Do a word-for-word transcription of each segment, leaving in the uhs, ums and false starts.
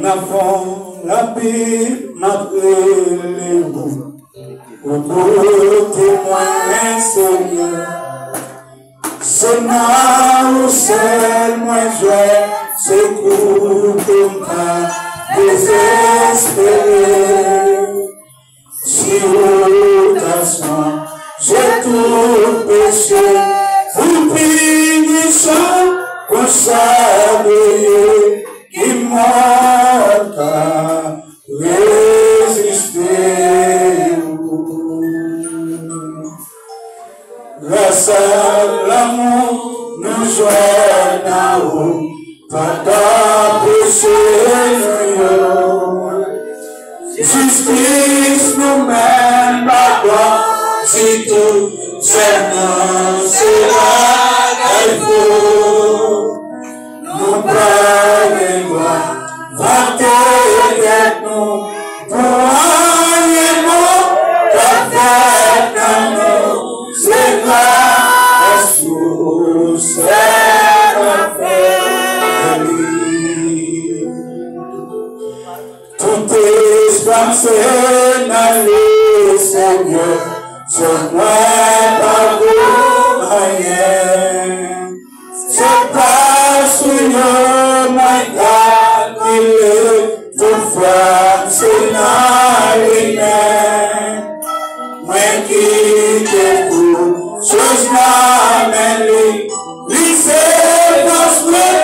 Nan fon Labib, m ap rele ou, ou koute mwen, Senyè. Se nan ou sèl mwen jwenn sekou pou m pa dezespere. Si ou ta chanje tout peche, pou pinisyon konsa peye, ki mò ka reziste ou? Gras a lanmou nou jwenn nan ou, padon peche nou yo. Jistis nou menm padon, sitou sèlman se bagay fo. Nou pa gen dwa vante tèt nou pou anyen bon k ap fèt nan nou. Se gras ou sèlman fè li. Tout espwa m se nan li, Senyè, sèl mwen pa vo anyen. Se pa sou yo mwen kalkile, tout fwa m se nan li menm. Mwen kite tout choz nan men li. Li se fòs mwen,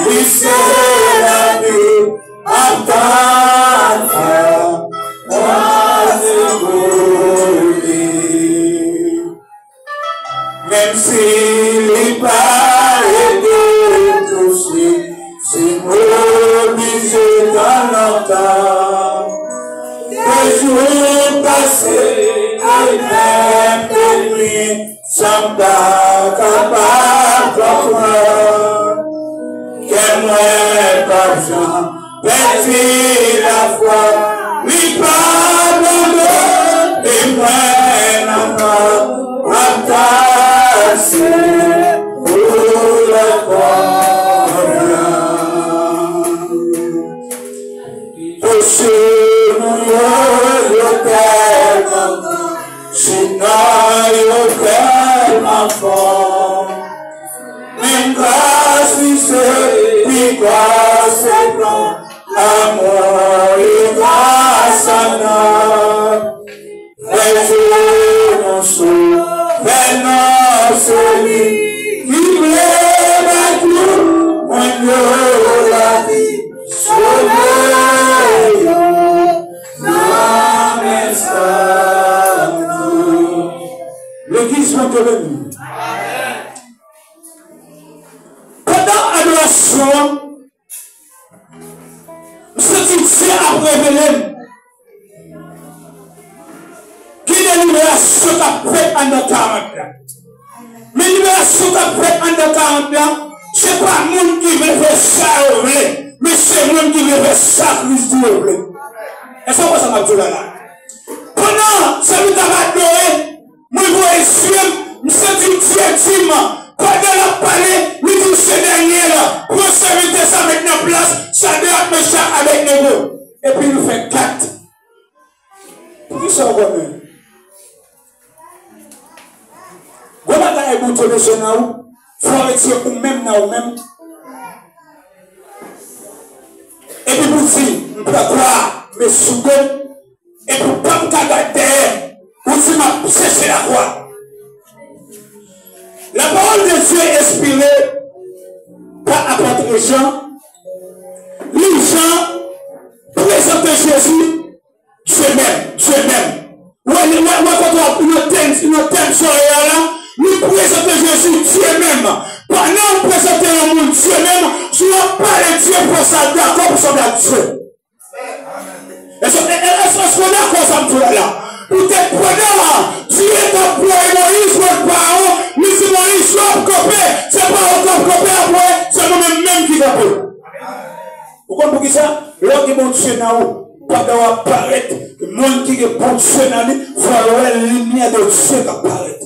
li se lavi m, m ap tann fwa mwen sekou li. Menm si li pa ede tousuit, si m oblije tann lontan, de jou pase, e menm de nwit, san m ta kapab konprann. Kè mwen p ap janm pèdi lafwa, li pa abandone mwen ankò, m ap tann se pou lè konfyans. Peche nou yo, yo tèlman gran, chèn nan yo tèlman fò. Men gras li se pi konsekan, lanmou li transandnan. Fè je nou sou, fè nan se li ki vle bay tout moun yo lavi. Solèy yo nan men sa tou. Legliz, Bondye beni. Pandan adorasyon an, m santi Dye ap revele m gen de liberasyon k ap fèt anndan karant la. Men liberasyon k ap fèt anndan karant la, se pa moun ki vle fè sa yo vle, men se moun ki vle fè sa Kris di yo vle. Èske w konprann sa m ap di w la la? Pandan sèvitè ap adore, mwen voye zye m, m santi Dye di m, pandan l ap pale, li di m, "Se dènye l, pran sèvitè sa, met nan plas Chadrak, Mechak, Abèdnego." Epi l fè kat. Poukisa w konnen? Gwo bagay Bondye bezwen nan ou, fò w retire ou menm nan ou menm. Epi pou di, "M pran kwa, m soude." Epi w p ap ka gade dèyè, ou di, "M ap chèche lakwa." La parole de Dieu inspirée par apôtre Jean, li Jan prezante Jezi, Dye menm, Dye menm. Wè, wè, wè kote w ap, nan tèm, nan tèm sòrè a la, li prezante Jezi Dye menm. Pandan w prezante yon moun Dye menm, si w ap pale Dye, fò sa dakò pou sanble ak Dye. Èske, èske, èske w dakò sa m di w la? Poutèt pandan Dye t ap voye Moyiz wè Pawon, li di Moyiz, "Yo ap kanpe, se Pawon k ap kanpe apre, se mwen menm menm ki kanpe." Ou konn poukisa? Lè w gen Bondye nan ou, pandan w ap parèt, moun ki gen Bondye nan li, fò yo wè limyè de Dye k ap parèt.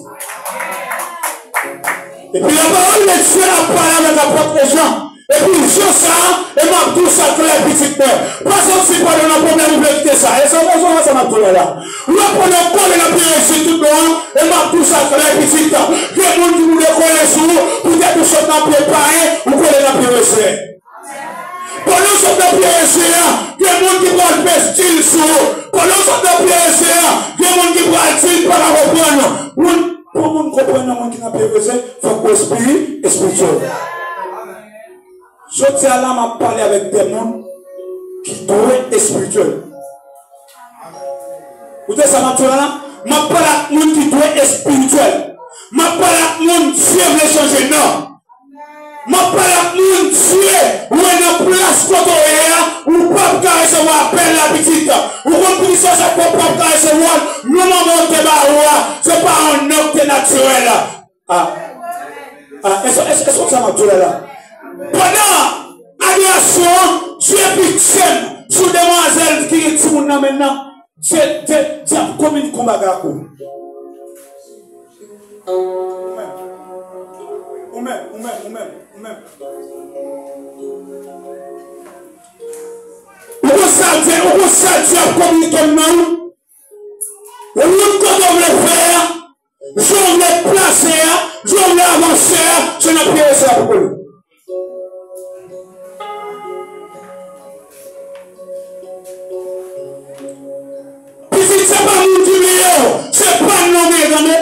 Epi lapawòl de Dye ap pale avèk apot Jan. Epi Jan sa a, e m ap di w sa klè, pitit mwen. Pa sòti pandan nan pwoblèm, ou vle kite sa. E sa, e sa, sa m ap di w la. Lè w pandan w kole nan pye Jezi tout bon an, e m ap di w sa klè, pitit. Gen moun ki pou dekole sou ou, poutèt ou sot nan pye payen, ou kole nan pye Jezi. Pandan w sot nan pye Jezi a, gen moun ki pral pes dil sou ou. Pandan w sot nan pye Jezi a, gen moun ki pral di l pa ka konprann. Moun, pou moun konprann nan moun ki nan pye Jezi, fòk ou espiri-, espirityèl. Jodi a la, m ap pale avèk de moun ki dwe espirityèl. Ou te sa m ap di w la? M ap pale ak moun ki dwe espirityèl. M ap pale ak moun Dye vle chanje nan. M ap pale ak moun Dye wè nan plas kote w ye a, ou p ap ka resevwa apèl la, pitit. Ou konn poukisa sa fè w p ap ka resevwa l? Non manman w te ba ou a, se pa yon non k te natirèl. Ah. Ah, èske, èske, èske w konn sa m ap di w la la? Pandan adorasyon an, Dye pitye m sou demwazèl ki gen timoun nan men l nan. Dye, Dye, Dye ap kominike yon bagay ak ou. Ou menm, ou menm, ou menm, ou menm, ou menm. Ou konn sa Dye, ou konn sa Dye ap kominike m nan ou? Ou konn kote w vle fè a? Jan w vle plase a, jan w vle avanse a, se nan pye Jezi a pou kole. Pitit, se pa moun ki bliye w, se pa non men, tande.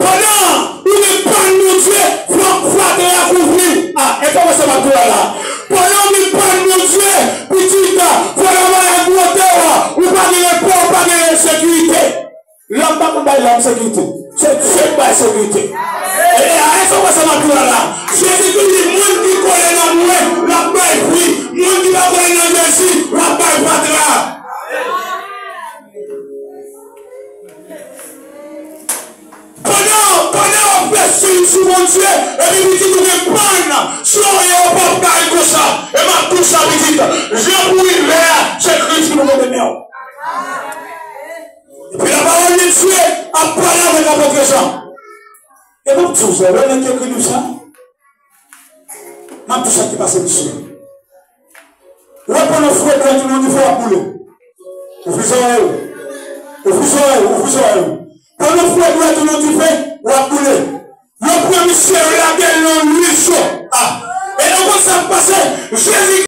Pandan ou gen pa Bondye, fòk fatra kouvri. Ah, e kòman sa m ap di w la? Pandan ou gen pa Bondye, pitit, fatra va gwote w, ou pa gen repò, ou pa gen sekirite. Lòm pa konn bay lòm sekirite. Se Dye k bay sekirite. E, e, e, sa w wè sa m ap di w la la? Jezi te di, moun ki kole nan mwen, l ap bay fwi. Moun ki pa kole nan Jezi, l ap bay fatra. Pandan, pandan w ap fè siy sou Bondye, epi pitit ou gen pàn, si w ye, w p ap bay konsa. E m ap di w sa, pitit, jan pou rive a, se Kris ki pou mete men w. Epi lapawòl de Dye ap pale avèk apot Jan. E m ap di w sa, w wè nèg ki ekri liv sa? M ap di w sa ki pase misye. Ou wè pandan fre dwèt ou nan dife, w ap boule. Ouvri zòrèy ou. Ouvri zòrèy ou, ouvri zòrèy ou. Pandan fre dwèt ou nan dife, w ap boule.